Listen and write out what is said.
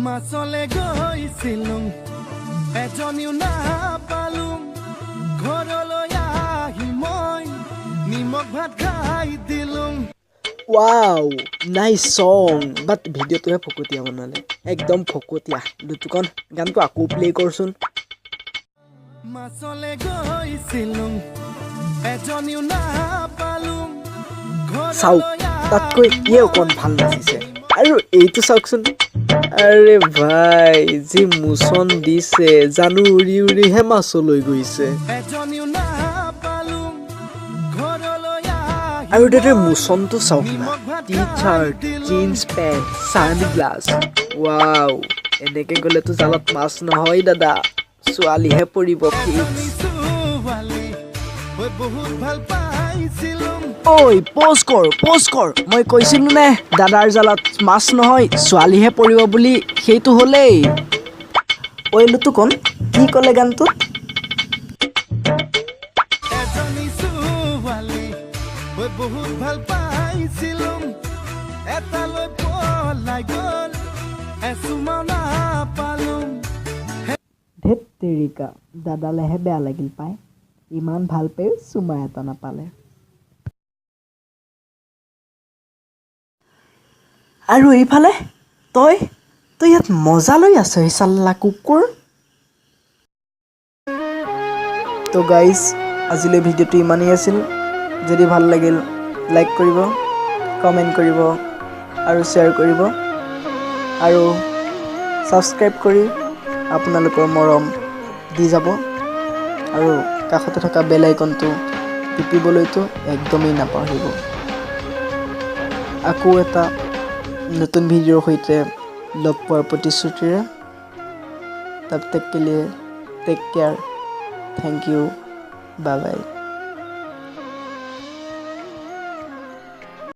মাছলে গৈছিলো, এজনীও নাপালো। ঘৰলৈ আহি মই নিমখ ভাত খাই দিলো। ৱাও, নাইচ চং, বাট ভিডিঅ'টোহে ফকতীয়া বনালে, একদম ফকতীয়া। লুটুকন, গানটো আকৌ প্লে কৰচোন। মাছলে গৈছিলো, এজনীও নাপালো। চাওক, তাতকৈ ইয়ে অকণ ভাল নাচিছে। আৰু এইটো চাওকচোন, আৰে ভাই, যি মোচন দিছে, জানো উৰি উৰিহে মাছলৈ গৈছে। এজনীও নাপালো, ঘৰলৈ আহি আৰু দাদাৰ মোচনটো চাওক না, নিমখ ভাত T shirt, jeans pant, sunglass, wow. এনেকে গ'লেতো জালত মাছ নহয় দাদা, ছোৱালীহে পৰিব ফিক্স। এজনী ছোৱালী ঐ বহুত ভাল পাইছিলো। ঐ, প'জ কৰ, প'জ কৰ। মই কৈছিলো নে দাদাৰ জালত মাছ নহয় ছোৱালীহে পৰিব বুলি, সেইটো হ'লেই। ঐ লুটুকন, কি ক'লে গানটোত? এজনী ছোৱালী ঐ বহুত ভাল পাইছিলো, এটালৈ পলাই গ'ল, এচুমাও নাপালো। ধেত তেৰিকা, দাদালেহে বেয়া লাগিল পাই, ইমান ভাল পায়ো চুমা এটা নাপালে। আৰু এইফালে তই তই ইয়াত মজা লৈ আছ, এই চাল্লা কুকুৰ। তো গাইজ, আজিলৈ ভিডিঅ'টো ইমানেই আছিল। যদি ভাল লাগিল লাইক কৰিব, কমেণ্ট কৰিব আৰু শ্বেয়াৰ কৰিব আৰু ছাবস্ক্ৰাইব কৰি আপোনালোকৰ মৰম দি যাব আৰু কাষতে থকা বেল আইকনটো টিপিবলৈতো একদমেই নাপাহৰিব। আকৌ এটা নতুন ভিডিঅ'ৰ সৈতে লগ পোৱাৰ প্ৰতিশ্ৰুতিৰে तब तक के लिए take care, thank you, bye bye.